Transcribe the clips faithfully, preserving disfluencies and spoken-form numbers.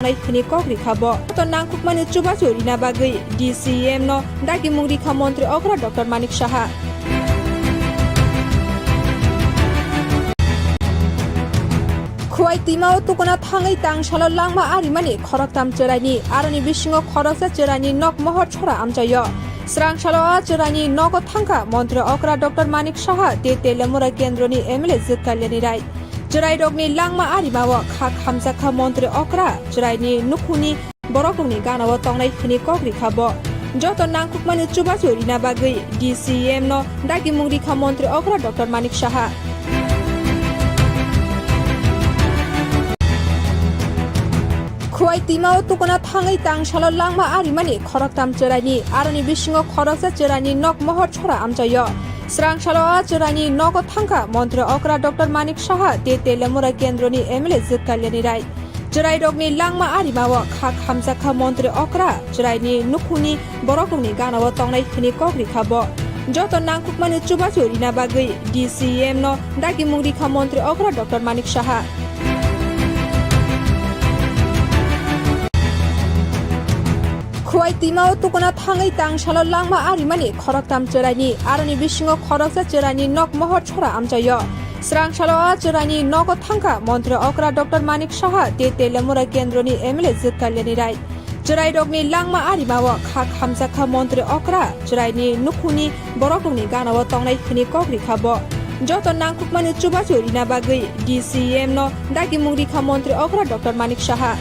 tongnai hwnwi kok rikha bo. Joto nangkukmani chubachu rina bagwi D C M no dagimung rikha montri okra Doctor Manik Saha. Khowai twimao tukuna thangwi tangsalo langma arimani khoroktham chwraini, aroni bisingo khoroksa chwraini nok mohor sora amchaio. Swrangsalo a chwraini nogo thangkha montri okra Doctor Manik Saha tei Telemura kendroni M L A Jwk Kalyani Rai. Chwrairokni langma arimao khak hamjakha montri okra, chwraini nukhungni borokrokni ganao tongnai hwnwi kok rikha bo. Joto nangkukmani chubachu rina bagwi D C M no dagimung rikha montri okra Doctor Manik Saha. Khowai twimao tukuna thangwi tangsalo langma arimani khoroktham chwraini, aroni bisingo khoroksa chwraini nok mohor sora amchaio. Swrangsalo a chwraini nogo thangkha montri okra Doctor Manik Saha tei Telemura kendroni M L A Jwk Kalyani Rai. Chwrairokni langma arimao khak hamjakha montri okra, chwraini nukhungni borokrokni ganao tongnai hwnwi kok rikha bo. Joto nangkukmani chubachu rina bagwi D C M no dagimung rikha montri okra Doctor Manik Saha. Khowai twimao tukuna thangwi tangsalo langma arimani khoroktham chwraini, aroni bisingo khoroksa chwraini nok mohor sora amchaio. Swrangsalo a chwraini nogo thangkha montri okra Doctor Manik Saha tei Telemura kendroni M L A Jwk Kalyani Rai. Chwrairokni langma arimao khak hamjakha montri okra, chwraini nukhungni borokrokni ganao tongnai hwnwi kok rikha bo. Joto nangkukmani chubachu rina bagwi D C M no dagimung rikha montri okra Doctor Manik Saha.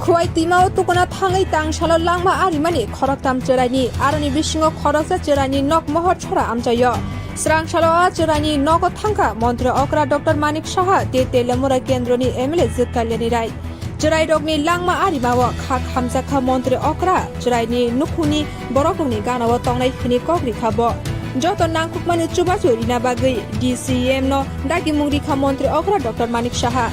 Khowai twimao tukuna thangwi tangsalo langma arimani khoroktham chwraini, aroni bisingo khoroksa chwraini nok mohor sora amchaio. Swrangsalo a chwraini nogo thangkha montri okra Doctor Manik Saha tei Telemura kendroni M L A Jwk Kalyani Rai. Chwrairokni langma arimao khak hamjakha montri okra, chwraini nukhungni borokrokni ganao tongnai hwnwi kok rikha bo. Joto nangkukmani chubachu rina bagwi D C M no dagimung rikha montri okra Doctor Manik Saha.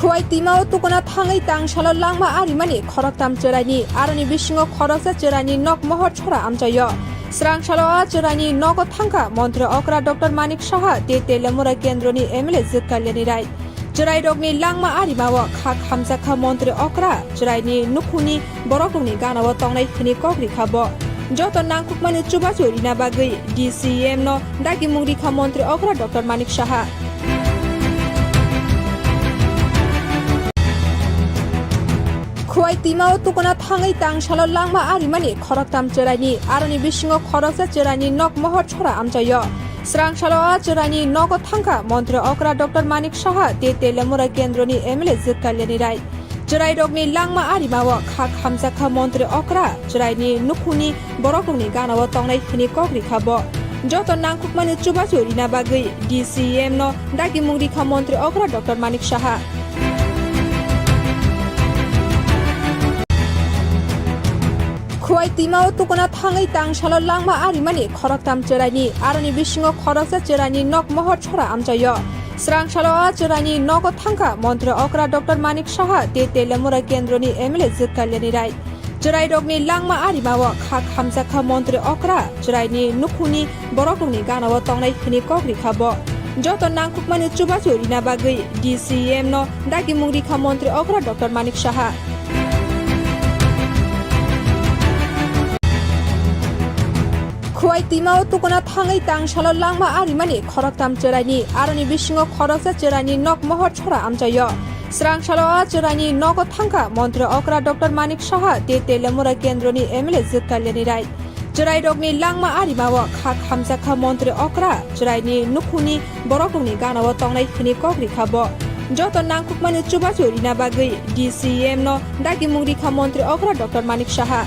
Khowai twimao tukuna thangwi tangsalo langma arimani khoroktham chwraini, aroni bisingo khoroksa chwraini nok mohor sora amchaio. Swrangsalo a chwraini nogo thangkha montri okra Doctor Manik Saha tei Telemura kendroni M L A Jwk Kalyani Rai. Chwrairokni langma arimao khak hamjakha montri okra, chwraini nukhungni borokrokni ganao tongnai hwnwi kok rikha bo. Joto nangkukmani chubachu rina bagwi D C M no dagimung rikha montri okra Doctor Manik Saha. Khowai twimao tukuna thangwi tangsalo langma arimani khoroktham chwraini, aroni bisingo khoroksa chwraini nok mohor sora amchaio. Swrangsalo a chwraini nogo thangkha montri okra Doctor Manik Saha tei Telemura kendroni M L A Jwk Kalyani Rai. Chwrairokni langma arimao khak hamjakha montri okra, chwraini nukhungni borokrokni ganao tongnai hwnwi kok rikha bo. Joto nangkukmani chubachu rina bagwi D C M no dagimung rikha montri okra Doctor Manik Saha. Khowai twimao tukuna thangwi tangsalo langma arimani khoroktham chwraini, aroni bisingo khoroksa chwraini nok mohor sora amchaio. Swrangsalo a chwraini nogo thangkha montri okra Doctor Manik Saha tei Telemura kendroni M L A Jwk Kalyani Rai. Chwrairokni langma arimao khak hamjakha montri okra, chwraini nukhungni borokrokni ganao tongnai hwnwi kok rikha bo. Joto nangkukmani chubachu rina bagwi D C M no dagimung rikha montri okra Doctor Manik Saha. Khowai twimao tukuna thangwi tangsalo langma arimani khoroktham chwraini, aroni bisingo khoroksa chwraini nok mohor sora amchaio. Swrangsalo a chwraini nogo thangkha montri okra Doctor Manik Saha tei Telemura kendroni M L A Jwk Kalyani Rai. Chwrairokni langma arimao khak hamjakha montri okra, chwraini nukhungni borokrokni ganao tongnai hwnwi kok rikha bo. Joto nangkukmani chubachu rina bagwi D C M no dagimung rikha montri okra Doctor Manik Saha.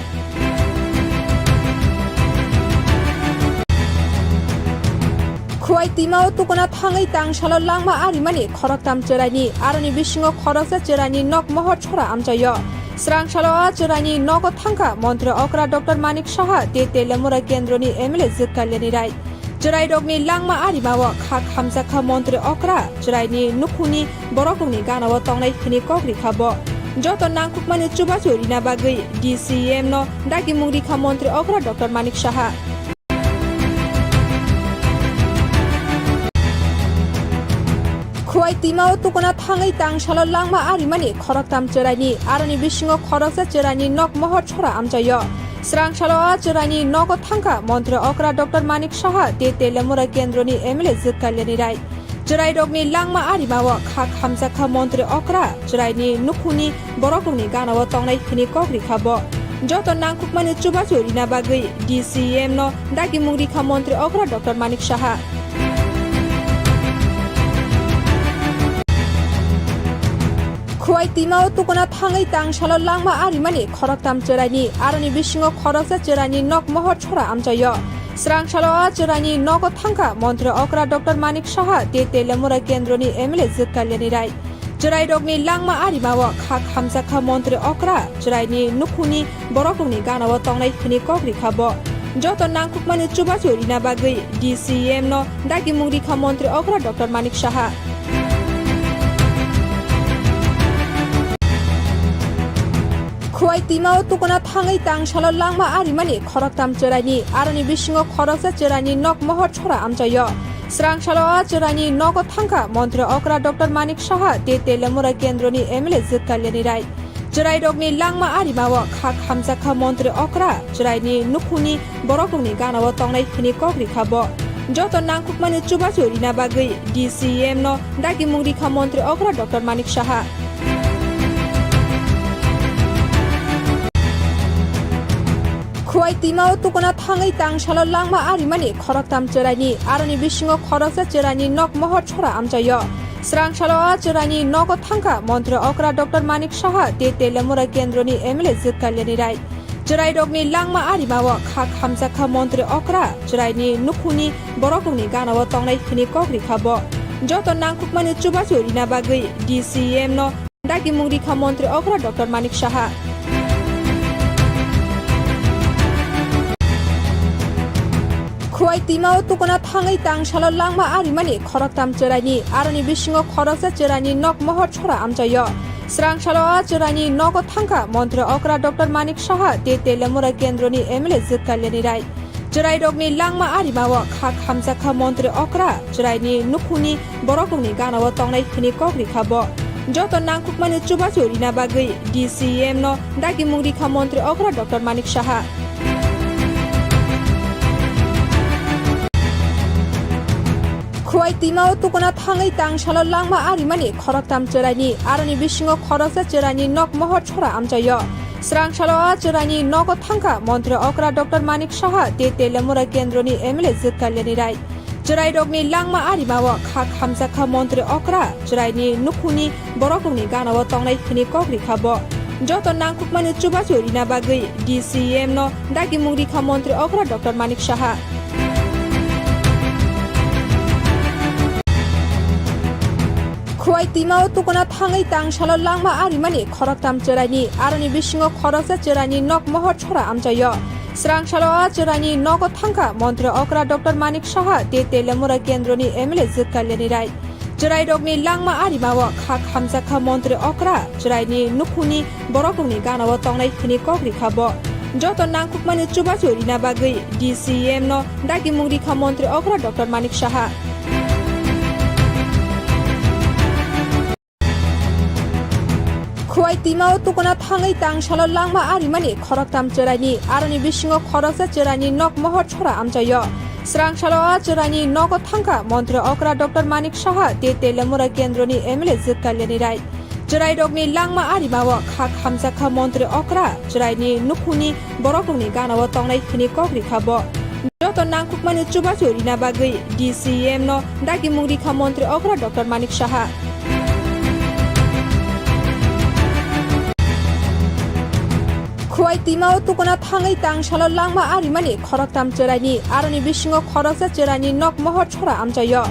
Khowai twimao tukuna thangwi tangsalo langma arimani khoroktham chwraini, aroni bisingo khoroksa chwraini nok mohor sora amchaio. Swrangsalo a chwraini nogo thangkha montri okra Doctor Manik Saha tei Telemura kendroni M L A Jwk Kalyani Rai. Chwrairokni langma arimao khak hamjakha montri okra, chwraini nukhungni borokrokni ganao tongnai hwnwi kok rikha bo. Joto nangkukmani chubachu rina bagwi D C M no dagimung rikha montri okra Doctor Manik Saha. Khowai twima o tukuna thangwi tangsalo langma arimani khoroktham chwraini, aroni bisingo khoroksa chwraini nok mohor sora amchaio. Swrangsalo a chwraini nogo thangkha montri okra Doctor Manik Saha tei Telemura kendroni M L A Jwk Kalyani Rai. Chwrairokni langma arimao khak hamjakha montri okra chwraini nukhungni borokrokni ganao tongnai hwnwi kok rikha bo. Joto nangkukmani chubachu rina bagwi D C M no dagimung rikha montri okra Doctor Manik Saha. Khowai twima o tukuna thangwi tangsalo langma arimani khoroktham chwraini, aroni bisingo khoroksa chwraini nok mohor sora amchaio. Swrangsalo a chwraini nogo thangkha montri okra Doctor Manik Saha tei Telemura kendroni M L A Jwk Kalyani Rai. Chwrairokni langma arimao khak hamjakha montri okra chwraini nukhungni borokrokni ganao tongnai hwnwi kok rikha bo. Joto nangkukmani chubachu rina bagwi D C M no dagimung rikha montri okra Doctor Manik Saha. Khowai twima o tukuna thangwi tangsalo langma arimani khoroktham chwraini, aroni bisingo khoroksa chwraini nok mohor sora amchaio. Swrangsalo a chwraini nogo thangkha montri okra Doctor Manik Saha tei Telemura kendroni M L A Jwk Kalyani Rai. Chwrairokni langma arimao khak hamjakha montri okra chwraini nukhungni borokrokni ganao tongnai hwnwi kok rikha bo. Joto nangkukmani chubachu rina bagwi D C M no dagimung rikha montri okra Doctor Manik Saha. Khowai twima o tukuna thangwi tangsalo langma arimani khoroktham chwraini, aroni bisingo khoroksa chwraini nok mohor sora amchaio. Swrangsalo a chwraini nogo thangkha montri okra Doctor Manik Saha tei Telemura kendroni M L A Jwk Kalyani Rai. Chwrairokni langma arimao khak hamjakha montri okra chwraini nukhungni borokrokni ganao tongnai hwnwi kok rikha bo. Joto nangkukmani chubachu rina bagwi D C M no dagimung rikha montri okra Doctor Manik Saha. Khowai twima o tukuna thangwi tangsalo langma arimani khoroktham chwraini, aroni bisingo khoroksa chwraini nok mohor sora amchaio. Swrangsalo a chwraini nogo thangkha montri okra Doctor Manik Saha tei Telemura kendroni M L A Jwk Kalyani Rai. Chwrairokni langma arimao khak hamjakha montri okra chwraini nukhungni borokrokni ganao tongnai hwnwi kok rikha bo. Joto nangkukmani chubachu rina bagwi D C M no dagimung rikha montri okra Doctor Manik Saha. Khowai twima o tukuna thangwi tangsalo langma arimani khoroktham chwraini, aroni bisingo khoroksa chwraini nok mohor sora amchaio. Swrangsalo a chwraini nogo thangkha montri okra Doctor Manik Saha tei Telemura kendroni M L A Jwk Kalyani Rai. Chwrairokni langma arimao khak hamjakha montri okra chwraini nukhungni borokrokni ganao tongnai hwnwi kok rikha bo. Joto nangkukmani chubachu rina bagwi D C M no dagimung rikha montri okra Doctor Manik Saha. Khowai twima o tukuna thangwi tangsalo langma arimani khoroktham chwraini, aroni bisingo khoroksa chwraini nok mohor sora amchaio. Swrangsalo a chwraini nogo thangkha montri okra Doctor Manik Saha tei Telemura kendroni M L A Jwk Kalyani Rai. Chwrairokni langma arimao khak hamjakha montri okra chwraini nukhungni borokrokni ganao tongnai hwnwi kok rikha bo. Joto nangkukmani chubachu rina bagwi D C M no dagimung rikha montri okra Doctor Manik Saha. Khowai twima o tukuna thangwi tangsalo langma arimani khoroktham chwraini, aroni bisingo khoroksa chwraini nok mohor sora amchaio. Swrangsalo a chwraini nogo thangkha montri okra Doctor Manik Saha tei Telemura kendroni M L A Jwk Kalyani Rai. Chwrairokni langma arimao khak hamjakha montri okra chwraini nukhungni borokrokni ganao tongnai hwnwi kok rikha bo. Joto nangkukmani chubachu rina bagwi D C M no dagimung rikha montri okra Doctor Manik Saha. Khowai twima o tukuna thangwi tangsalo langma arimani khoroktham chwraini, aroni bisingo khoroksa chwraini nok mohor sora amchaio.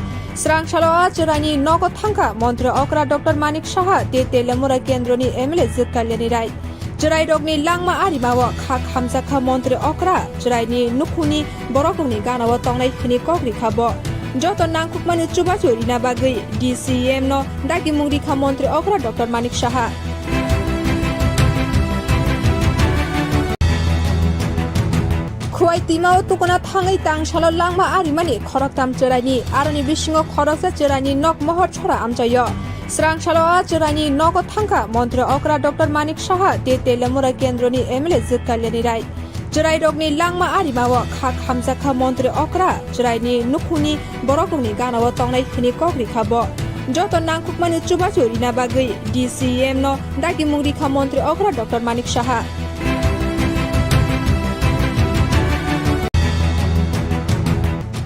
Swrangsalo a chwraini nogo thangkha montri okra Doctor Manik Saha tei Telemura kendroni M L A Jwk Kalyani Rai. Chwrairokni langma arimao khak hamjakha montri okra chwraini nukhungni borokrokni ganao tongnai hwnwi kok rikha bo. Joto nangkukmani chubachu rina bagwi D C M no dagimung rikha montri okra Doctor Manik Saha. Khowai twima o tukuna thangwi tangsalo langma arimani khoroktham chwraini, aroni bisingo khoroksa chwraini nok mohor sora amchaio. Swrangsalo a chwraini nogo thangkha montri okra Doctor Manik Saha tei Telemura kendroni M L A Jwk Kalyani Rai. Chwrairokni langma arimao kha khamjakha montri okra chwraini nukhungni borokrokni ganao tongnai hwnwi kok rikha bo. Joto nangkukmani chubachu rina bagwi D C M no dagimung rikha montri okra Doctor Manik Saha.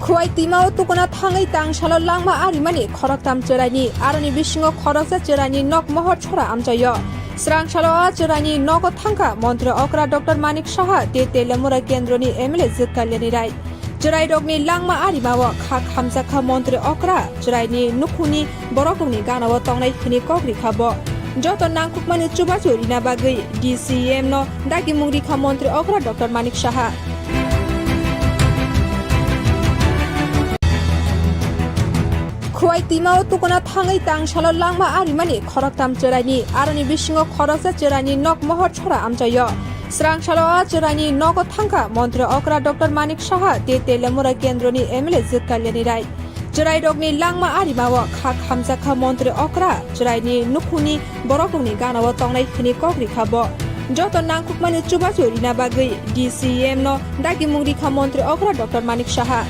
Khowai twima o tukuna thangwi tangsalo langma arimani khoroktham chwraini, aroni bisingo khoroksa chwraini nok mohor sora amchaio. Swrangsalo a chwraini nogo thangkha montri okra Doctor Manik Saha tei Telemura kendroni M L A Jwk Kalyani Rai. Chwrairokni langma arimao kha khamjakha montri okra chwraini nukhungni borokrokni ganao tongnai hwnwi kok rikha bo. Joto nangkukmani chubachu rina bagwi D C M no dagimung rikha montri okra Doctor Manik Saha. Khowai twima o tukuna thangwi tangsalo langma arimani khoroktham chwraini, aroni bisingo khoroksa chwraini nok mohor sora amchaio. Swrangsalo a chwraini nogo thangkha montri okra Doctor Manik Saha tei Telemura kendroni M L A Jwk Kalyani Rai. Chwrairokni langma arimao kha khamjakha montri okra chwraini nukhungni borokrokni ganao tongnai hwnwi kok rikha bo. Joto nangkukmani chubachu rina bagwi D C M no dagimung rikha montri okra Doctor Manik Saha.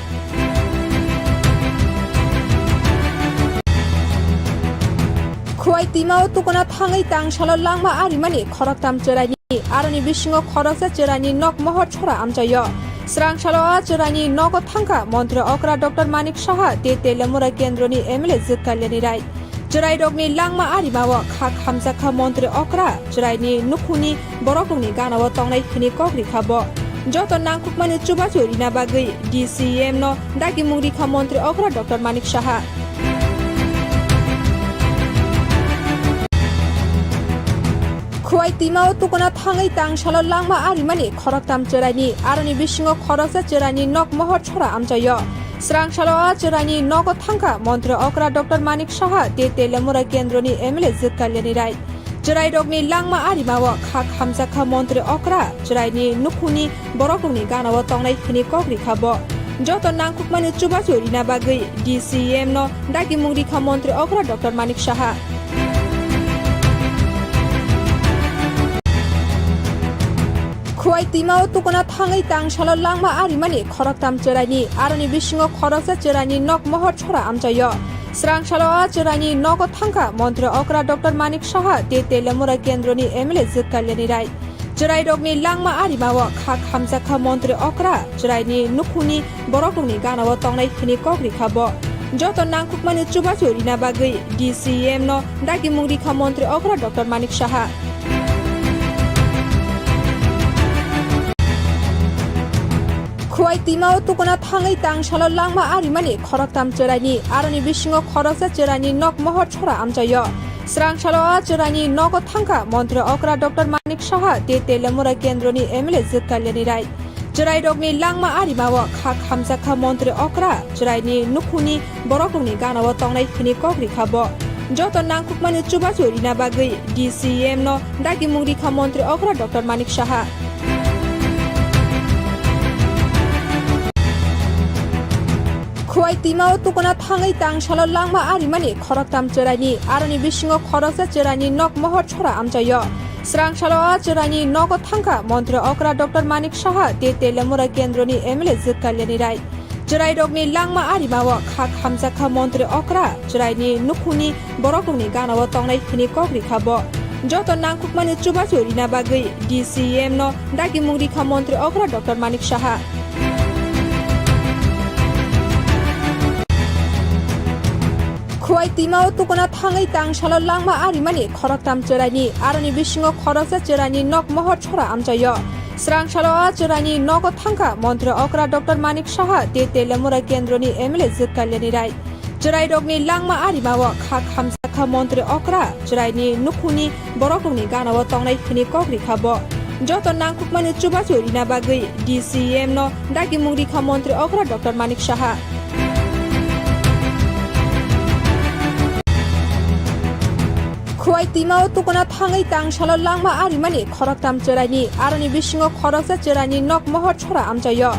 Khowai twima o tukuna thangwi tangsalo langma arimani khoroktham chwraini, aroni bisingo khoroksa chwraini nok mohor sora amchaio. Swrangsalo a chwraini nogo thangkha montri okra Doctor Manik Saha tei Telemura kendroni M L A Jwk Kalyani Rai. Chwrairokni langma arimao kha khamjakha montri okra chwraini nukhungni borokrokni ganao tongnai hwnwi kok rikha bo. Joto nangkukmani chubachu rina bagwi D C M no dagimung rikha montri okra Doctor Manik Saha. Khowai twima o tukuna thangwi tangsalo langma arimani khoroktham chwraini, aroni bisingo khoroksa chwraini nok mohor sora amchaio. Swrangsalo a chwraini nogo thangkha montri okra Doctor Manik Saha tei Telemura kendroni M L A Jwk Kalyani Rai. Chwrairokni langma arimao kha khamjakha montri okra chwraini nukhungni borokrokni ganao tongnai hwnwi kok rikha bo. Joto nangkukmani chubachu rina bagwi D C M no dagimung rikha montri okra Doctor Manik Saha. Khowai twima o tukuna thangwi tangsalo langma arimani khoroktham chwraini, aroni bisingo khoroksa chwraini nok mohor sora amchaio. Swrangsalo a chwraini nogo thangkha montri okra Doctor Manik Saha tei Telemura kendroni M L A Jwk Kalyani Rai. Chwrairokni langma arimao kha khamjakha montri okra chwraini nukhungni borokrokni ganao tongnai hwnwi kok rikha bo. Joto nangkukmani chubachu rina bagwi D C M no dagimung rikha montri okra Doctor Manik Saha. Khowai twima o tukuna thangwi tangsalo langma arimani khoroktham chwraini, aroni bisingo khoroksa chwraini nok mohor sora amchaio. Swrangsalo a chwraini nogo thangkha montri okra Doctor Manik Saha tei Telemura kendroni M L A Jwk Kalyani Rai. Chwrairokni langma arimao kha khamjakha montri okra chwraini nukhungni borokrokni ganao tongnai hwnwi kok rikha bo. Joto nangkukmani chubachu rina bagwi D C M no dagimung rikha montri okra Doctor Manik Saha. Khowai twima o tukuna thangwi tangsalo langma arimani khoroktham chwraini, aroni bisingo khoroksa chwraini nok mohor sora amchaio. Swrangsalo a chwraini nogo thangkha montri okra Doctor Manik Saha tei Telemura kendroni M L A Jwk Kalyani Rai. Chwrairokni langma arimao kha khamjakha montri okra chwraini nukhungni borokrokni ganao tongnai hwnwi kok rikha bo. Joto nangkukmani chubachu rina bagwi D C M no dagimung rikha montri okra Doctor Manik Saha. Khowai twima o tukuna thangwi tangsalo langma arimani khoroktham chwraini, aroni bisingo khoroksa chwraini nok mohor sora amchaio. Swrangsalo a chwraini nogo thangkha montri okra Doctor Manik Saha tei Telemura kendroni M L A Jwk Kalyani Rai. Chwrairokni langma arimao kha khamjakha montri okra chwraini nukhungni borokrokni ganao tongnai hwnwi kok rikha bo. Joto nangkukmani chubachu rina bagwi D C M no dagimung rikha montri okra Doctor Manik Saha. Khowai twima o tukuna thangwi tangsalo langma arimani khoroktham chwraini, aroni bisingo khoroksa chwraini nok mohor sora amchaio.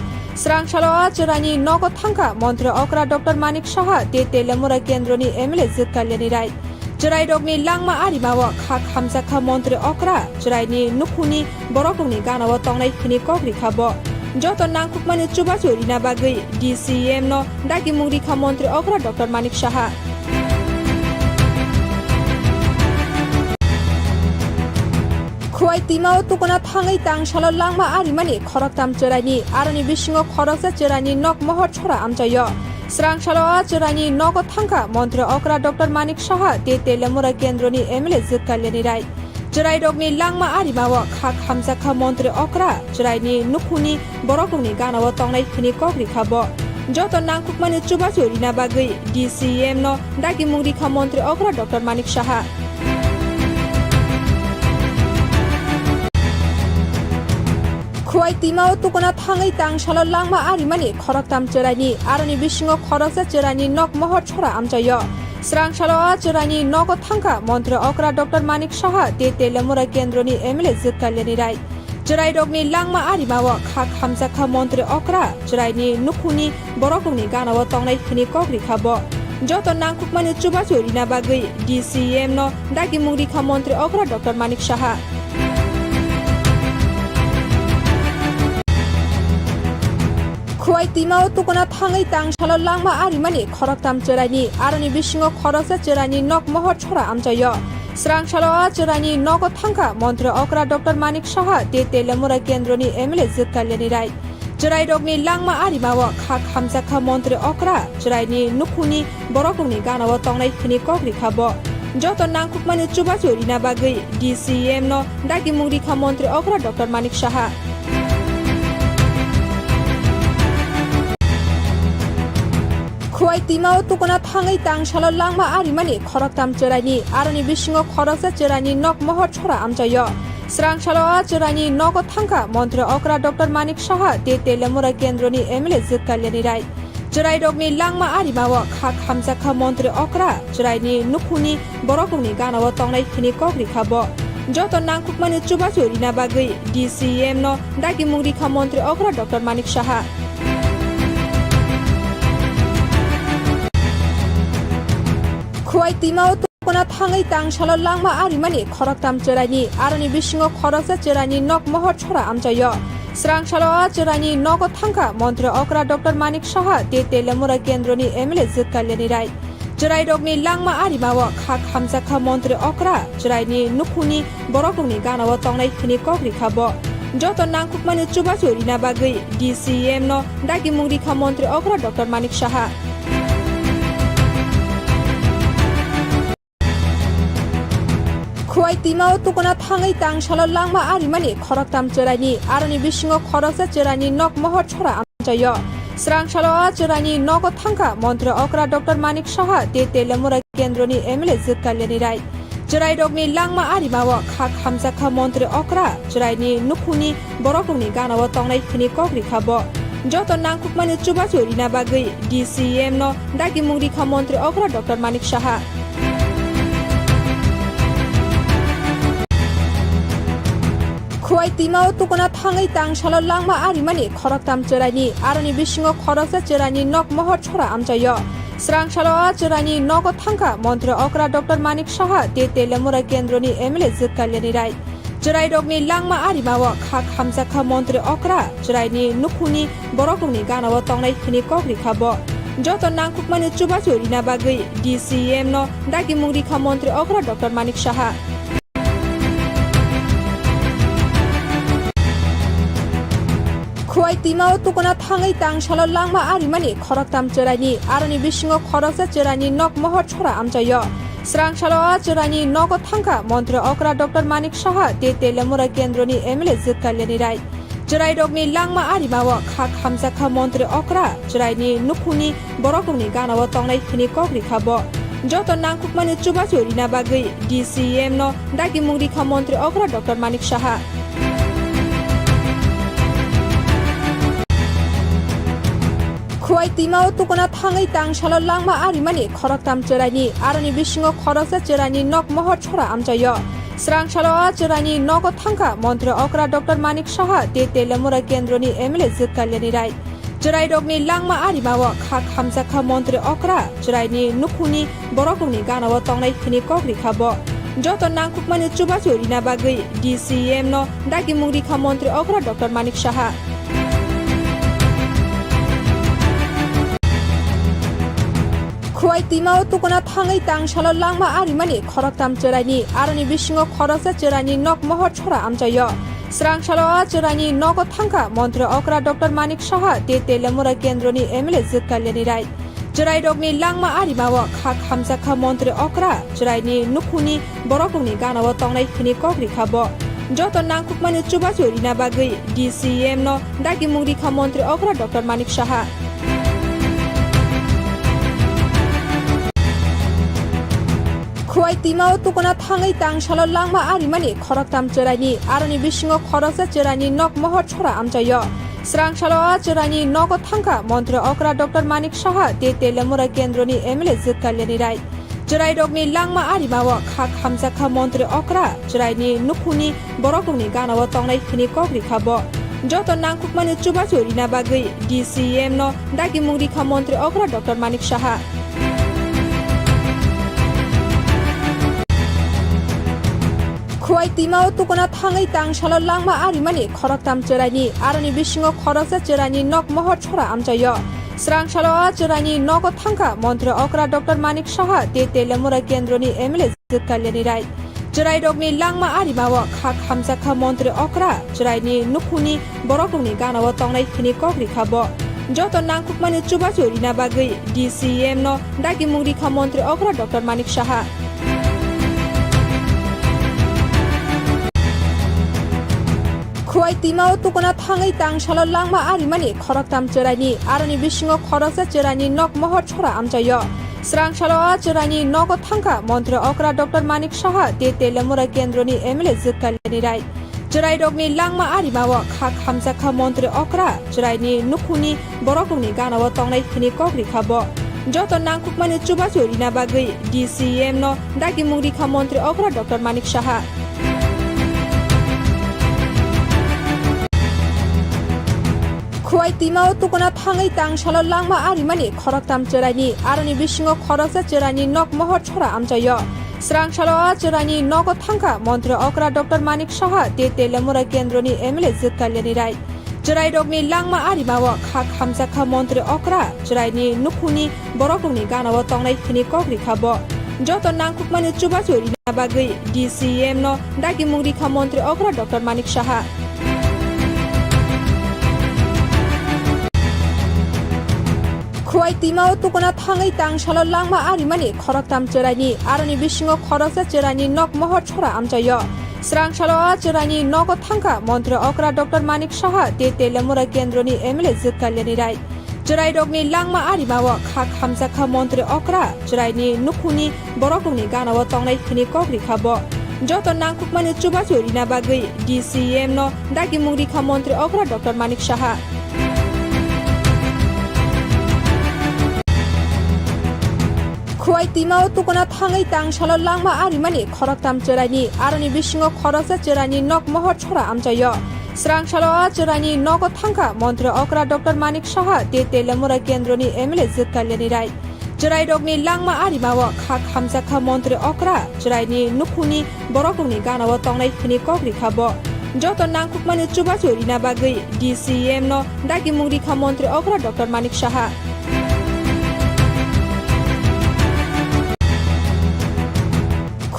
Swrangsalo a chwraini nogo thangkha montri okra Doctor Manik Saha tei Telemura kendroni M L A Jwk Kalyani Rai. Chwrairokni langma arimao kha khamjakha montri okra chwraini nukhungni borokrokni ganao tongnai hwnwi kok rikha bo. Joto nangkukmani chubachu rina bagwi D C M no dagimung rikha montri okra Doctor Manik Saha. Khowai twima o tukuna thangwi tangsalo langma arimani khoroktham chwraini, aroni bisingo khoroksa chwraini nok mohor sora amchaio. Swrangsalo a chwraini nogo thangkha montri okra Doctor Manik Saha tei Telemura kendroni M L A Jwk Kalyani Rai. Chwrairokni langma arimao kha khamjakha montri okra chwraini nukhungni borokrokni ganao tongnai hwnwi kok rikha bo. Joto nangkukmani chubachu rina bagwi D C M no dagimung rikha montri okra Doctor Manik Saha. Khowai twima o tukuna thangwi tangsalo langma arimani khoroktham chwraini, aroni bisingo khoroksa chwraini nok mohor sora amchaio. Swrangsalo a chwraini nogo thangkha montri okra Doctor Manik Saha tei Telemura kendroni M L A Jwk Kalyani Rai. Chwrairokni langma arimao kha khamjakha montri okra chwraini nukhungni borokrokni ganao tongnai hwnwi kok rikha bo. Joto nangkukmani chubachu rina bagwi D C M no dagimung rikha montri okra Doctor Manik Saha. Khowai twima o tukuna thangwi tangsalo langma arimani khoroktham chwraini, aroni bisingo khoroksa chwraini nok mohor sora amchaio. Swrangsalo a chwraini nogo thangkha montri okra Doctor Manik Saha tei Telemura kendroni M L A Jwk Kalyani Rai. Chwrairokni langma arimao kha khamjakha montri okra chwraini nukhungni borokrokni ganao tongnai hwnwi kok rikha bo. Joto nangkukmani chubachu rina bagwi D C M no dagimung rikha montri okra Doctor Manik Saha. Khowai twima o tukuna thangwi tangsalo langma arimani khoroktham chwraini, aroni bisingo khoroksa chwraini nok mohor sora amchaio. Swrangsalo a chwraini nogo thangkha montri okra Doctor Manik Saha tei Telemura kendroni M L A Jwk Kalyani Rai. Chwrairokni langma arimao kha khamjakha montri okra chwraini nukhungni borokrokni ganao tongnai hwnwi kok rikha bo. Joto nangkukmani chubachu rina bagwi D C M no dagimung rikha montri okra Doctor Manik Saha. Khowai twima o tukuna thangwi tangsalo langma arimani khoroktham chwraini, aroni bisingo khoroksa chwraini nok mohor sora amchaio. Swrangsalo a chwraini nogo thangkha montri okra Doctor Manik Saha tei Telemura kendroni M L A Jwk Kalyani Rai. Chwrairokni langma arimao kha khamjakha montri okra chwraini nukhungni borokrokni ganao tongnai hwnwi kok rikha bo. Joto nangkukmani chubachu rina bagwi D C M no dagimung rikha montri okra Doctor Manik Saha. Khowai twima o tukuna thangwi tangsalo langma arimani khoroktham chwraini, aroni bisingo khoroksa chwraini nok mohor sora amchaio. Swrangsalo a chwraini nogo thangkha montri okra Doctor Manik Saha tei Telemura kendroni M L A Jwk Kalyani Rai. Chwrairokni langma arimao kha khamjakha montri okra chwraini nukhungni borokrokni ganao tongnai hwnwi kok rikha bo. Joto nangkukmani chubachu rina bagwi D C M no dagimung rikha montri okra Doctor Manik Saha. Khowai twima o tukuna thangwi tangsalo langma arimani khoroktham chwraini, aroni bisingo khoroksa chwraini nok mohor sora amchaio. Swrangsalo a chwraini nogo thangkha montri okra Doctor Manik Saha tei Telemura kendroni M L A Jwk Kalyani Rai. Chwrairokni langma arimao kha khamjakha montri okra chwraini nukhungni borokrokni ganao tongnai hwnwi kok rikha bo. Joto nangkukmani chubachu rina bagwi D C M no dagimung rikha montri okra Doctor Manik Saha. Khowai twima o tukuna thangwi tangsalo langma arimani khoroktham chwraini, aroni bisingo khoroksa chwraini nok mohor sora amchaio. Swrangsalo a chwraini nogo thangkha montri okra Doctor Manik Saha tei Telemura kendroni M L A Jwk Kalyani Rai. Chwrairokni langma arimao kha khamjakha montri okra chwraini nukhungni borokrokni ganao tongnai hwnwi kok rikha bo. Joto nangkukmani chubachu rina bagwi D C M no dagimung rikha montri okra Doctor Manik Saha. Khowai twima o tukuna thangwi tangsalo langma arimani khoroktham chwraini, aroni bisingo khoroksa chwraini nok mohor sora amchaio. Swrangsalo a chwraini nogo thangkha montri okra Doctor Manik Saha tei Telemura kendroni M L A Jit Kalyani Rai. Chwrairokni langma arimao khak hamjakha montri okra chwraini nukhungni borokrokni ganao tongnai hwnwi kok rikha bo. Joto nangkukmani chubachu rina bagwi D C M no dagimung rikha montri okra Doctor Manik Saha. Khowai twima o tukuna thangwi tangsalo langma arimani khoroktham chwraini, aroni bisingo khoroksa chwraini nok mohor sora amchaio. Swrangsalo a chwraini nogo thangkha montri okra Doctor Manik Saha tei Telemura kendroni M L A Jit Kalyani Rai. Chwrairokni langma arimao khak hamjakha montri okra chwraini nukhungni borokrokni ganao tongnai hwnwi kok rikha bo. Joto nangkukmani chubachu rina bagwi D C M no dagimung rikha montri okra Doctor Manik Saha. Khowai twima o tukuna thangwi tangsalo langma arimani khoroktham chwraini, aroni bisingo khoroksa chwraini nok mohor sora amchaio. Swrangsalo a chwraini nogo thangkha montri okra Doctor Manik Saha tei Telemura kendroni M L A Jit Kalyani Rai. Chwrairokni langma arimao khak hamjakha montri okra chwraini nukhungni borokrokni ganao tongnai hwnwi kok rikha bo. Joto nangkukmani chubachu rina bagwi D C M no dagimung rikha montri okra Doctor Manik Saha. Khowai twima o tukuna thangwi tangsalo langma arimani khoroktham chwraini, aroni bisingo khoroksa chwraini nok mohor sora amchaio. Swrangsalo a chwraini nogo thangkha montri okra Doctor Manik Saha tei Telemura kendroni M L A Jit Kalyani Rai. Chwrairokni langma arimao khak hamjakha montri okra chwraini nukhungni borokrokni ganao tongnai hwnwi kok rikha bo. Joto nangkukmani chubachu rina bagwi D C M no dagimung rikha montri okra Doctor Manik Saha. Khowai twima o tukuna thangwi tangsalo langma arimani khoroktham chwraini, aroni bisingo khoroksa chwraini nok mohor sora amchaio. Swrangsalo a chwraini nogo thangkha montri okra Doctor Manik Saha tei Telemura kendroni M L A Jit Kalyani Rai. Chwrairokni langma arimao khak hamjakha montri okra chwraini nukhungni borokrokni ganao tongnai hwnwi kok rikha bo. Joto nangkukmani chubachu rina bagwi D C M no dagimung rikha montri okra Doctor Manik Saha. Khowai twima o tukuna thangwi tangsalo langma arimani khoroktham chwraini, aroni bisingo khoroksa chwraini nok mohor sora amchaio. Swrangsalo a chwraini nogo thangkha montri okra Doctor Manik Saha tei Telemura kendroni M L A Jit Kalyani Rai. Chwrairokni langma arimao khak hamjakha montri okra chwraini nukhungni borokrokni ganao tongnai hwnwi kok rikha bo. Joto nangkukmani chubachu rina bagwi D C M no dagimung rikha montri okra Doctor Manik Saha. Khowai twima o tukuna thangwi tangsalo langma arimani khoroktham chwraini, aroni bisingo khoroksa chwraini nok mohor sora amchaio. Swrangsalo a chwraini nogo thangkha montri okra Doctor Manik Saha tei Telemura kendroni M L A Jit Kalyani Rai. Chwrairokni langma arimao khak hamjakha montri okra chwraini nukhungni borokrokni ganao tongnai hwnwi kok rikha bo. Joto nangkukmani chubachu rina bagwi D C M no dagimung rikha montri okra Doctor Manik Saha. Khowai twima o tukuna thangwi tangsalo langma arimani khoroktham chwraini, aroni bisingo khoroksa chwraini nok mohor sora amchaio. Swrangsalo a chwraini nogo thangkha montri okra Doctor Manik Saha tei Telemura kendroni M L A Jit Kalyani Rai. Chwrairokni langma arimao khak hamjakha montri okra chwraini nukhungni borokrokni ganao tongnai hwnwi kok rikha bo. Joto nangkukmani chubachu rina bagwi D C M no dagimung rikha montri okra Doctor Manik Saha.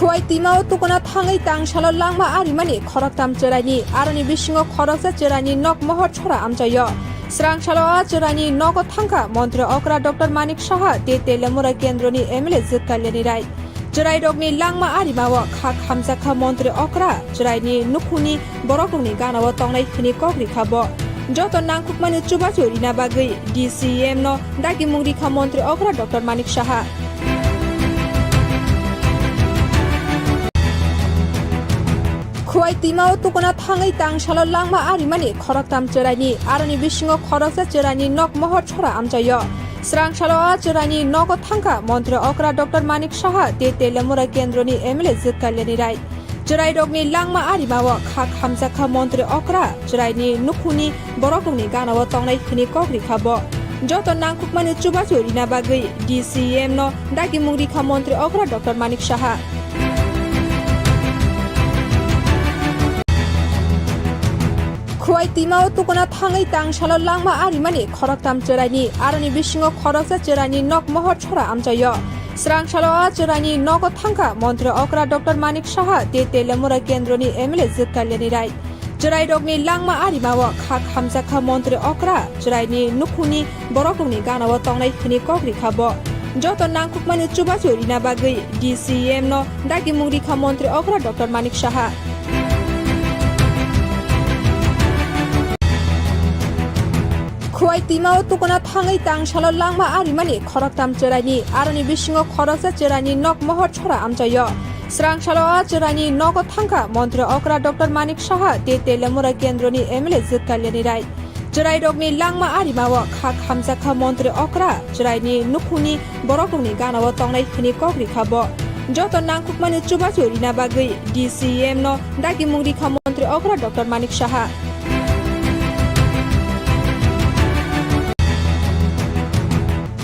Khowai twima o tukuna thangwi tangsalo langma arimani khoroktham chwraini, aroni bisingo khoroksa chwraini nok mohor sora amchaio. Swrangsalo a chwraini nogo thangkha montri okra Doctor Manik Saha tei Telemura kendroni M L A Jit Kalyani Rai. Chwrairokni langma arimao khak hamjakha montri okra chwraini nukhungni borokrokni ganao tongnai hwnwi kok rikha bo. Joto nangkukmani chubachu rina bagwi D C M no dagimung rikha montri okra Doctor Manik Saha. Khowai twima o tukuna thangwi tangsalo langma arimani khoroktham chwraini, aroni bisingo khoroksa chwraini nok mohor sora amchaio. Swrangsalo a chwraini nogo thangkha montri okra Doctor Manik Saha tei Teliamura kendroni M L A Jit Kalyani Rai. Chwrairokni langma arimao khak hamjakha montri okra chwraini nukhungni borokrokni ganao tongnai hwnwi kok rikha bo. Joto nangkukmani chubachu rina bagwi D C M no dagimung rikha montri okra Doctor Manik Saha. Khowai twima o tukuna thangwi tangsalo langma arimani khoroktham chwraini, aroni bisingo khoroksa chwraini nok mohor sora amchaio. Swrangsalo a chwraini nogo thangkha montri okra Doctor Manik Saha tei Teliamura kendroni M L A Jit Kalyani Rai. Chwrairokni langma arimao khak hamjakha montri okra chwraini nukhungni borokrokni ganao tongnai hwnwi kok rikha bo. Joto nangkukmani chubachu rina bagwi D C M no dagimung rikha montri okra Doctor Manik Saha. Khowai twima o tukuna thangwi tangsalo langma arimani khoroktham chwraini, aroni bisingo khoroksa chwraini nok mohor sora amchaio. Swrangsalo a chwraini nogo thangkha montri okra Doctor Manik Saha tei Teliamura kendroni M L A Jit Kalyani Rai. Chwrairokni langma arimao khak hamjakha montri okra chwraini nukhungni borokrokni ganao tongnai hwnwi kok rikha bo. Joto nangkukmani chubachu rina bagwi D C M no dagimung rikha montri okra Doctor Manik Saha.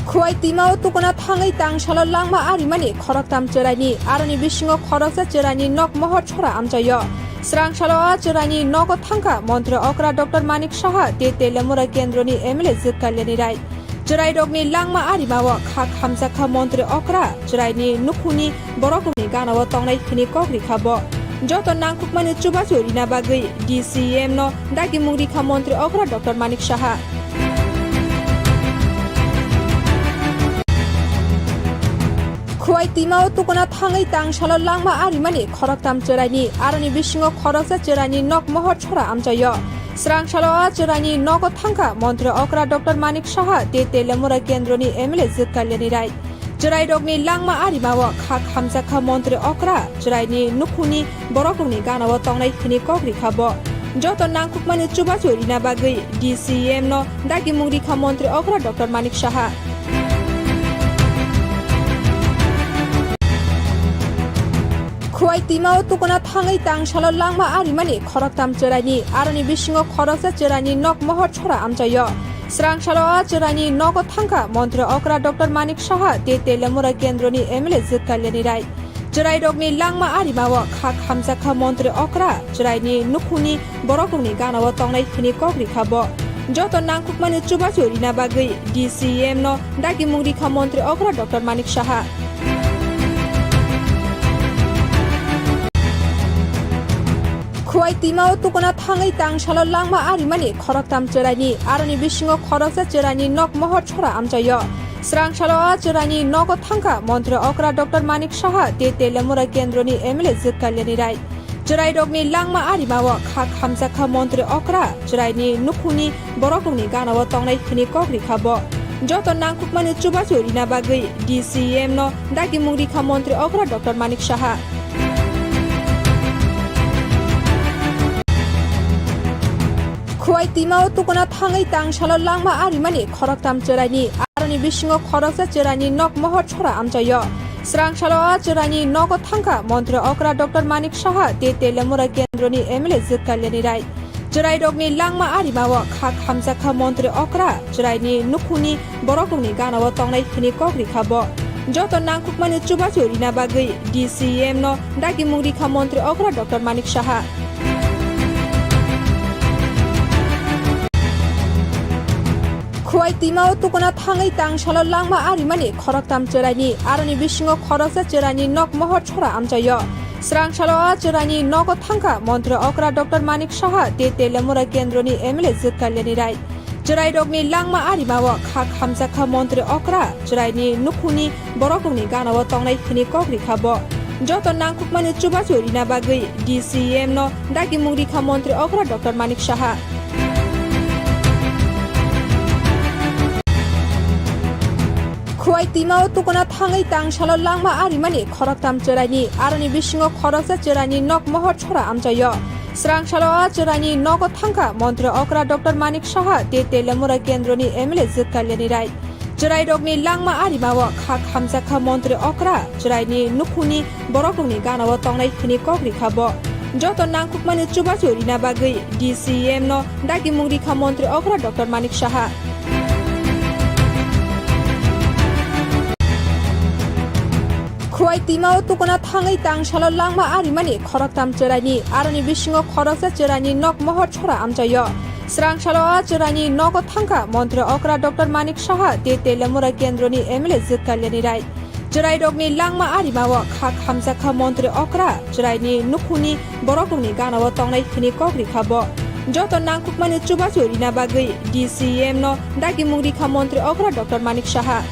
Khowai twima o tukuna thangwi tangsalo langma arimani khoroktham chwraini, aroni bisingo khoroksa chwraini nok mohor sora amchaio. Swrangsalo a chwraini nogo thangkha montri okra Doctor Manik Saha tei Teliamura kendroni M L A Jit Kalyani Rai. Chwrairokni langma arimao khak hamjakha montri okra chwraini nukhungni borokrokni ganao tongnai hwnwi kok rikha bo. Joto nangkukmani chubachu rina bagwi D C M no dagimung rikha montri okra Doctor Manik Saha. Khowai twima o tukuna thangwi tangsalo langma arimani khoroktham chwraini, aroni bisingo khoroksa chwraini nok mohor sora amchaio. Swrangsalo a chwraini nogo thangkha montri okra Doctor Manik Saha tei Teliamura kendroni M L A Jit Kalyani Rai. Chwrairokni langma arimao khak hamjakha montri okra chwraini nukhungni borokrokni ganao tongnai hwnwi kok rikha bo. Joto nangkukmani chubachu rina bagwi D C M no dagimung rikha montri okra Doctor Manik Saha. Khowai twima o tukuna thangwi tangsalo langma arimani khoroktham chwraini, aroni bisingo khoroksa chwraini nok mohor sora amchaio. Swrangsalo a chwraini nogo thangkha montri okra Doctor Manik Saha tei Teliamura kendroni M L A Jit Kalyani Rai. Chwrairokni langma arimao khak hamjakha montri okra chwraini nukhungni borokrokni ganao tongnai hwnwi kok rikha bo. Joto nangkukmani chubachu rina bagwi D C M no dagimung rikha montri okra Doctor Manik Saha. Khowai twima o tukuna thangwi tangsalo langma arimani khoroktham chwraini, aroni bisingo khoroksa chwraini nok mohor sora amchaio. Swrangsalo a chwraini nogo thangkha montri okra Doctor Manik Saha tei Teliamura kendroni M L A Jit Kalyani Rai. Chwrairokni langma arimao khak hamjakha montri okra chwraini nukhungni borokrokni ganao tongnai hwnwi kok rikha bo. Joto nangkukmani chubachu rina bagwi D C M no dagimung rikha montri okra Doctor Manik Saha. Khowai twima o tukuna thangwi tangsalo langma arimani khoroktham chwraini, aroni bisingo khoroksa chwraini nok mohor sora amchaio. Swrangsalo a chwraini nogo thangkha montri okra Doctor Manik Saha tei Teliamura kendroni M L A Jit Kalyani Rai. Chwrairokni langma arimao khak hamjakha montri okra chwraini nukhungni borokrokni ganao tongnai hwnwi kok rikha bo. Joto nangkukmani chubachu rina bagwi D C M no dagimung rikha montri okra Doctor Manik Saha. Khowai twima o tukuna thangwi tangsalo langma arimani khoroktham chwraini, aroni bisingo khoroksa chwraini nok mohor sora amchaio. Swrangsalo a chwraini nogo thangkha montri okra Doctor Manik Saha tei Teliamura kendroni M L A Jit Kalyani Rai. Chwrairokni langma arimao khak hamjakha montri okra chwraini nukhungni borokrokni ganao tongnai hwnwi kok rikha bo. Joto nangkukmani chubachu rina bagwi D C M no dagimung rikha montri okra Doctor Manik Saha. Khowai twimao tukuna thangwi tangsalo langma arimani khoroktham chwraini, aroni bisingo khoroksa chwraini nok mohor sora amchaio. Swrangsalo a chwraini nogo thangkha montri okra Doctor Manik Saha tei Telemura kendroni M L A Jwk Kalyani Rai. Chwrairokni langma arimao khak hamjakha montri okra chwraini nukhungni borokrokni ganao tongnai hwnwi kok rikha bo. Joto nangkukmani chubachu rina bagwi D C M no dagimung rikha montri okra Doctor Manik Saha. Khowai twimao tukuna thangwi tangsalo langma arimani khoroktham chwraini, aroni bisingo khoroksa chwraini nok mohor sora amchaio. Swrangsalo a chwraini nogo thangkha montri okra Doctor Manik Saha tei Telemura kendroni M L A Jwk Kalyani Rai. Chwrairokni langma arimao khak hamjakha montri okra chwraini nukhungni borokrokni ganao tongnai hwnwi kok rikha bo. Joto nangkukmani chubachu rina bagwi D C M no dagimung rikha montri okra Doctor Manik Saha.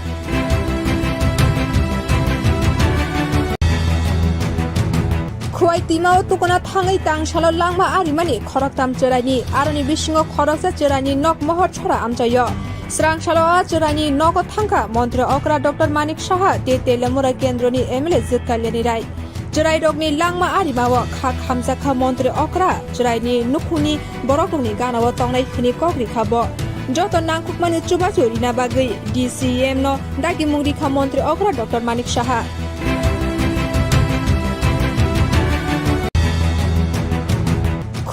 Khowai twimao tukuna thangwi tangsalo langma arimani khoroktham chwraini, aroni bisingo khoroksa chwraini nok mohor sora amchaio. Swrangsalo a chwraini nogo thangkha montri okra Doctor Manik Saha tei Telemura kendroni M L A Jwk Kalyani Rai. Chwrairokni langma arimao khak hamjakha montri okra chwraini nukhungni borokrokni ganao tongnai hwnwi kok rikha bo. Joto nangkukmani chubachu rina bagwi D C M no dagimung rikha montri okra Doctor Manik Saha.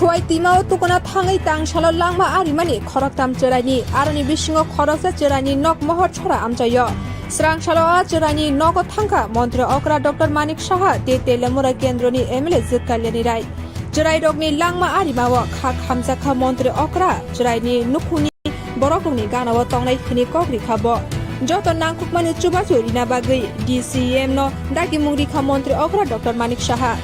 Khowai twimao tukuna thangwi tangsalo langma arimani khoroktham chwraini, aroni bisingo khoroksa chwraini nok mohor sora amchaio. Swrangsalo a chwraini nogo thangkha montri okra Doctor Manik Saha tei Telemura kendroni M L A Jwk Kalyani Rai. Chwrairokni langma arimao khak hamjakha montri okra chwraini nukhungni borokrokni ganao tongnai hwnwi kok rikha bo. Joto nangkukmani chubachu rina bagwi D C M no dagimung rikha montri okra Doctor Manik Saha.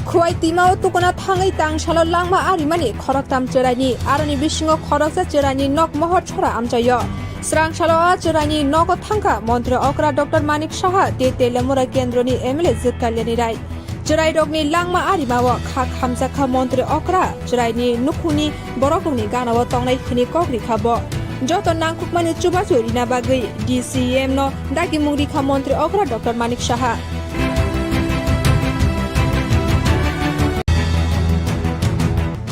Khowai twimao tukuna thangwi tangsalo langma arimani khoroktham chwraini, aroni bisingo khoroksa chwraini nok mohor sora amchaio. Swrangsalo a chwraini nogo thangkha montri okra Doctor Manik Saha tei Telemura kendroni M L A Jwk Kalyani Rai. Chwrairokni langma arimao khak hamjakha montri okra chwraini nukhungni borokrokni ganao tongnai hwnwi kok rikha bo. Joto nangkukmani chubachu rina bagwi D C M no dagimung rikha montri okra Doctor Manik Saha.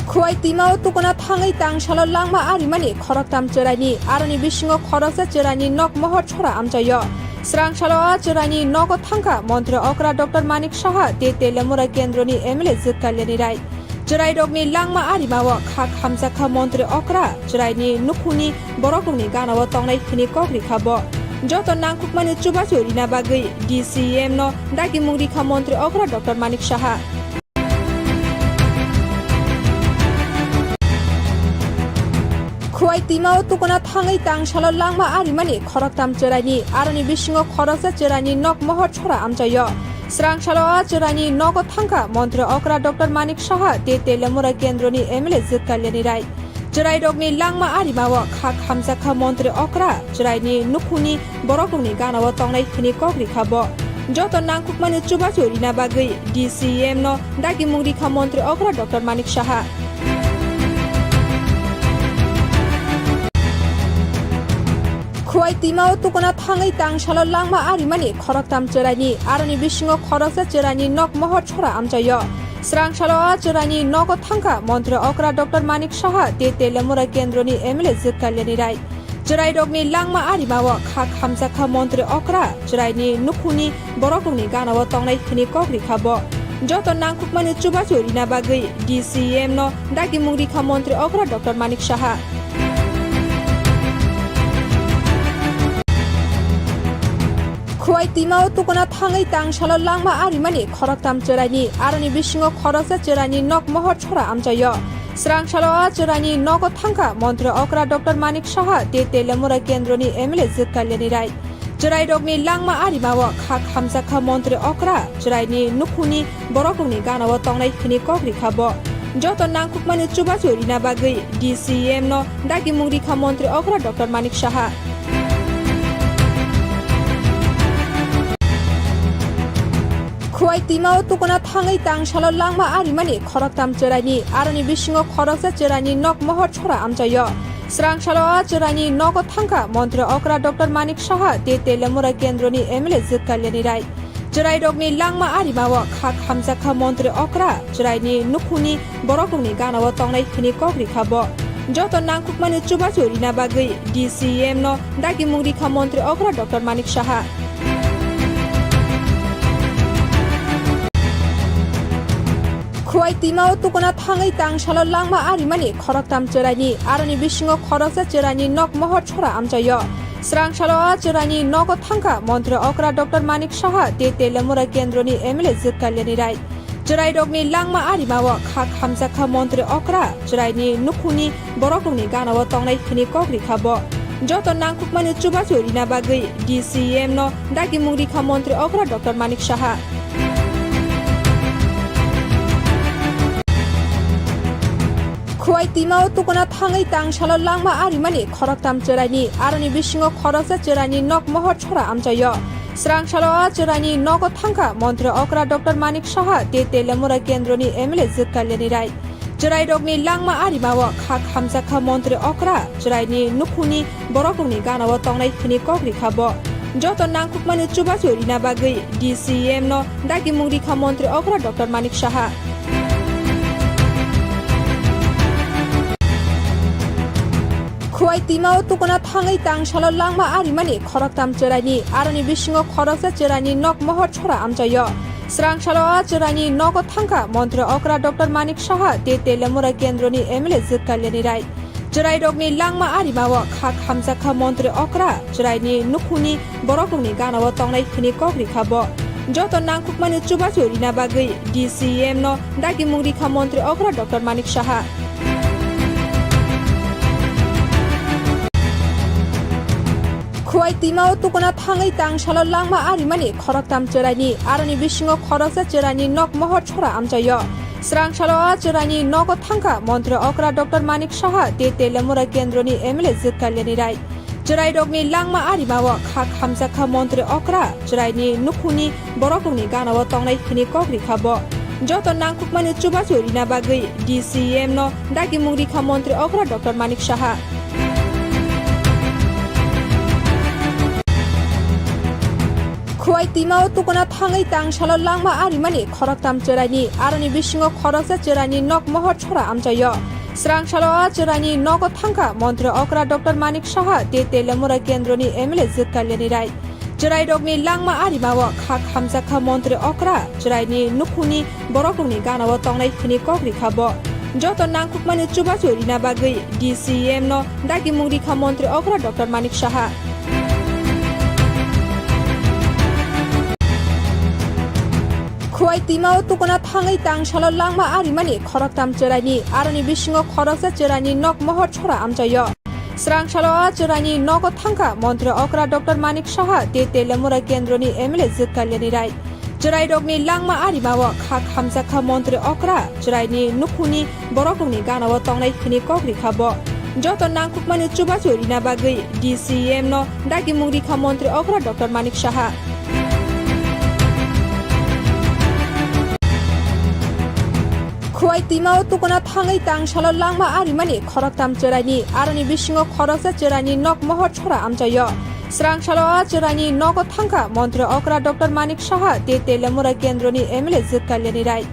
Khowai twimao tukuna thangwi tangsalo langma arimani khoroktham chwraini, aroni bisingo khoroksa chwraini nok mohor sora amchaio. Swrangsalo a chwraini nogo thangkha montri okra Doctor Manik Saha tei Telemura kendroni M L A Jwk Kalyani Rai. Chwrairokni langma arimao khak hamjakha montri okra chwraini nukhungni borokrokni ganao tongnai hwnwi kok rikha bo. Joto nangkukmani chubachu rina bagwi D C M no dagimung rikha montri okra Doctor Manik Saha. Khowai twimao tukuna thangwi tangsalo langma arimani khoroktham chwraini, aroni bisingo khoroksa chwraini nok mohor sora amchaio. Swrangsalo a chwraini nogo thangkha montri okra Doctor Manik Saha tei Telemura kendroni M L A Jwk Kalyani Rai. Chwrairokni langma arimao khak hamjakha montri okra chwraini nukhungni borokrokni ganao tongnai hwnwi kok rikha bo. Joto nangkukmani chubachu rina bagwi D C M no dagimung rikha montri okra Doctor Manik Saha. Khowai twimao tukuna thangwi tangsalo langma arimani khoroktham chwraini, aroni bisingo khoroksa chwraini nok mohor sora amchaio. Swrangsalo a chwraini nogo thangkha montri okra Doctor Manik Saha tei Telemura kendroni M L A Jwk Kalyani Rai. Chwrairokni langma arimao khak hamjakha montri okra chwraini nukhungni borokrokni ganao tongnai hwnwi kok rikha bo. Joto nangkukmani chubachu rina bagwi D C M no dagimung rikha montri okra Doctor Manik Saha. Khowai twimao tukuna thangwi tangsalo langma arimani khoroktham chwraini, aroni bisingo khoroksa chwraini nok mohor sora amchaio. Swrangsalo a chwraini nogo thangkha montri okra Doctor Manik Saha tei Telemura kendroni M L A Jwk Kalyani Rai. Chwrairokni langma arimao khak hamjakha montri okra chwraini nukhungni borokrokni ganao tongnai hwnwi kok rikha bo. Joto nangkukmani chubachu rina bagwi D C M no dagimung rikha montri okra Doctor Manik Saha. Khowai twima o tukuna thangwi tangsalo langma arimani khoroktham chwraini, aroni bisingo khoroksa chwraini nok mohor sora amchaio. Swrangsalo a chwraini nogo thangkha montri okra Doctor Manik Saha tei Telemura kendroni M L A Jwt Kalyani Rai. Chwrairokni langma arimao khak hamjakha montri okra chwraini nukhungni borokrokni ganao tongnai hwnwi kok rikha bo. Joto nangkukmani chubachu rina bagwi D C M no dagimung rikha montri okra Doctor Manik Saha. Khowai twima o tukuna thangwi tangsalo langma arimani khoroktham chwraini, aroni bisingo khoroksa chwraini nok mohor sora amchaio. Swrangsalo a chwraini nogo thangkha montri okra Doctor Manik Saha tei Telemura kendroni M L A Jwt Kalyani Rai. Chwrairokni langma arimao khak hamjakha montri okra chwraini nukhungni borokrokni ganao tongnai hwnwi kok rikha bo. Joto nangkukmani chubachu rina bagwi D C M no dagimung rikha montri okra Doctor Manik Saha. Khowai twima o tukuna thangwi tangsalo langma arimani khoroktham chwraini, aroni bisingo khoroksa chwraini nok mohor sora amchaio. Swrangsalo a chwraini nogo thangkha montri okra Doctor Manik Saha tei Telemura kendroni M L A Jwt Kalyani Rai. Chwrairokni langma arimao khak hamjakha montri okra chwraini nukhungni borokrokni ganao tongnai hwnwi kok rikha bo. Joto nangkukmani chubachu rina bagwi D C M no dagimung rikha montri okra Doctor Manik Saha. Khowai twima o tukuna thangwi tangsalo langma arimani khoroktham chwraini, aroni bisingo khoroksa chwraini nok mohor sora amchaio. Swrangsalo a chwraini nogo thangkha montri okra Doctor Manik Saha tei Telemura kendroni M L A Jwt Kalyani Rai. Chwrairokni langma arimao khak hamjakha montri okra chwraini nukhungni borokrokni ganao tongnai hwnwi kok rikha bo. Joto nangkukmani chubachu rina bagwi D C M no dagimung rikha montri okra Doctor Manik Saha. Khowai twima o tukuna thangwi tangsalo langma arimani khoroktham chwraini, aroni bisingo khoroksa chwraini nok mohor sora amchaio. Swrangsalo a chwraini nogo thangkha montri okra Doctor Manik Saha tei Telemura kendroni M L A Jwt Kalyani Rai. Chwrairokni langma arimao khak hamjakha montri okra chwraini nukhungni borokrokni ganao tongnai hwnwi kok rikha bo. Joto nangkukmani chubachu rina bagwi D C M no dagimung rikha montri okra Doctor Manik Saha. Khowai twima o tukuna thangwi tangsalo langma arimani khoroktham chwraini, aroni bisingo khoroksa chwraini nok mohor sora amchaio. Swrangsalo a chwraini nogo thangkha montri okra Doctor Manik Saha tei Telemura kendroni M L A Jwt Kalyani Rai. Chwrairokni langma arimao khak hamjakha montri okra chwraini nukhungni borokrokni ganao tongnai hwnwi kok rikha bo. Joto nangkukmani chubachu rina bagwi D C M no dagimung rikha montri okra Doctor Manik Saha. Khowai twima o tukuna thangwi tangsalo langma arimani khoroktham chwraini, aroni bisingo khoroksa chwraini nok mohor sora amchaio. Swrangsalo a chwraini nogo thangkha montri okra Doctor Manik Saha tei Telemura kendroni M L A Jwt Kalyani Rai. Chwrairokni langma arimao khak hamjakha montri okra chwraini nukhungni borokrokni ganao tongnai hwnwi kok rikha bo. Joto nangkukmani chubachu rina bagwi D C M no dagimung rikha montri okra Doctor Manik Saha. Khowai twima o tukuna thangwi tangsalo langma arimani khoroktham chwraini, aroni bisingo khoroksa chwraini nok mohor sora amchaio. Swrangsalo a chwraini nogo thangkha montri okra Doctor Manik Saha tei Telemura kendroni M L A Jwt Kalyani Rai.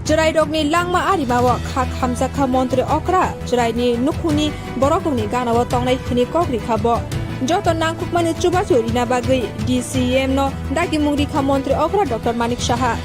Chwrairokni langma arimao khak hamjakha montri okra chwraini nukhungni borokrokni ganao tongnai hwnwi kok rikha bo. Joto nangkukmani chubachu rina bagwi D C M no dagimung rikha montri okra Doctor Manik Saha.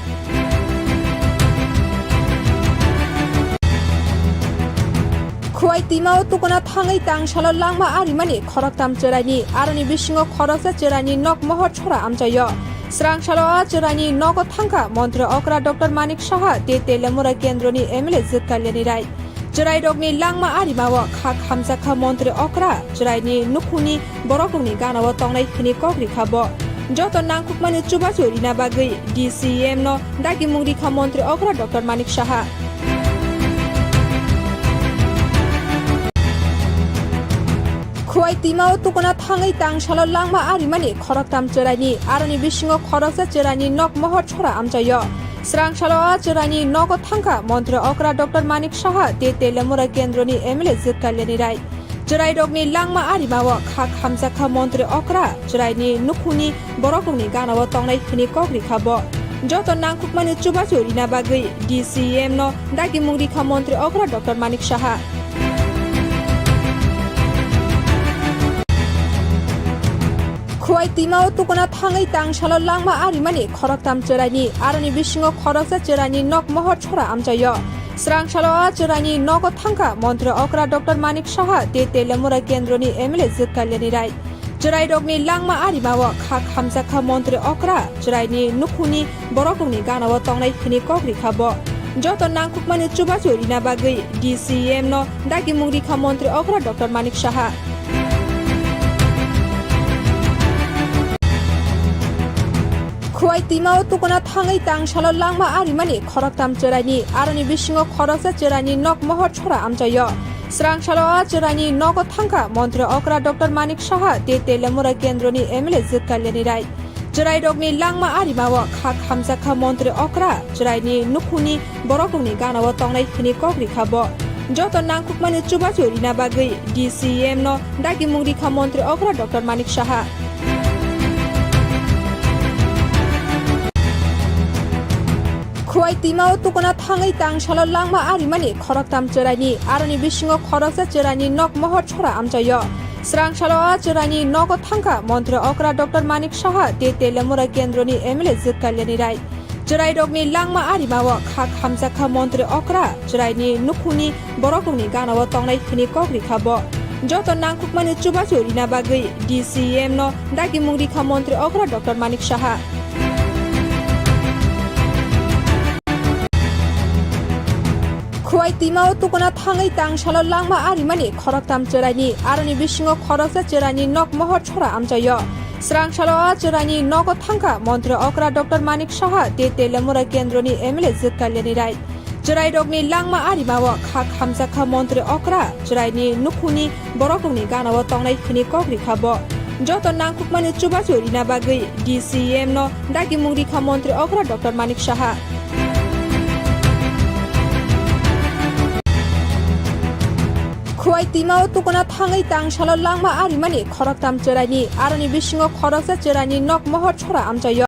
Khowai twima o tukuna thangwi tangsalo langma arimani khoroktham chwraini, aroni bisingo khoroksa chwraini nok mohor sora amchaio. Swrangsalo a chwraini nogo thangkha montri okra Doctor Manik Saha tei Telemura kendroni M L A Jwt Kalyani Rai. Chwrairokni langma arimao khak hamjakha montri okra chwraini nukhungni borokrokni ganao tongnai hwnwi kok rikha bo. Joto nangkukmani chubachu rina bagwi D C M no dagimung rikha montri okra Doctor Manik Saha. Khowai twima o tukuna thangwi tangsalo langma arimani khoroktham chwraini, aroni bisingo khoroksa chwraini nok mohor sora amchaio. Srang salo a chwraini nogo thangkha Montri okra Doctor Manik Saha tei Telemura kendroni M L A Jit Kalyani Rai. Chwrairokni langma arimao khak hamjakha Montri okra, chwraini nukhungni borokrokni ganao tongnai hwnwi kok rikha bo. Joto nangkukmani chubachu rina bagwi D C M no dagimung rikha Montri okra Doctor Manik Saha. Khowai twimao tukuna thangwi tangsalo langma arimani khoroktham chwraini, aroni bisingo khoroksa chwraini nok mohor sora amchaio. Srang salo a chwraini nogo thangkha Montri okra Doctor Manik Saha tei Telemura kendroni M L A Jit Kalyani Rai. Chwrairokni langma arimao khak hamjakha Montri okra, chwraini nukhungni borokrokni ganao tongnai hwnwi kok rikha bo. Joto nangkukmani chubachu rina bagwi D C M no dagimung rikha Montri okra Doctor Manik Saha. Khowai twimao tukuna thangwi tangsalo langma arimani khoroktham chwraini, aroni bisingo khoroksa chwraini nok mohor sora amchaio. Srang salo a chwraini nogo thangkha Montri okra Doctor Manik Saha tei Telemura kendroni M L A Jit Kalyani Rai. Chwrairokni langma arimao khak hamjakha Montri okra, chwraini nukhungni borokrokni ganao tongnai hwnwi kok rikha bo. Joto nangkukmani chubachu rina bagwi D C M no dagimung rikha Montri okra Doctor Manik Saha. Khowai twimao tukuna thangwi tangsalo langma arimani khoroktham chwraini, aroni bisingo khoroksa chwraini nok mohor sora amchaio. Srang salo a chwraini nogo thangkha Montri okra Doctor Manik Saha tei Telemura kendroni M L A Jit Kalyani Rai. Chwrairokni langma arimao khak hamjakha Montri okra, chwraini nukhungni borokrokni ganao tongnai hwnwi kok rikha bo. Joto nangkukmani chubachu rina bagwi D C M no dagimung rikha Montri okra Doctor Manik Saha. Khowai twimao tukuna thangwi tangsalo langma arimani khoroktham chwraini, aroni bisingo khoroksa chwraini nok mohor sora amchaio. Srang salo a chwraini nogo thangkha Montri okra Doctor Manik Saha tei Telemura kendroni M L A Jit Kalyani Rai. Chwrairokni langma arimao khak hamjakha Montri okra, chwraini nukhungni borokrokni ganao tongnai hwnwi kok rikha bo. Joto nangkukmani chubachu rina bagwi D C M no dagimung rikha Montri okra Doctor Manik Saha. Khowai twimao tukuna thangwi tangsalo langma arimani khoroktham chwraini, aroni bisingo khoroksa chwraini nok mohor sora amchaio.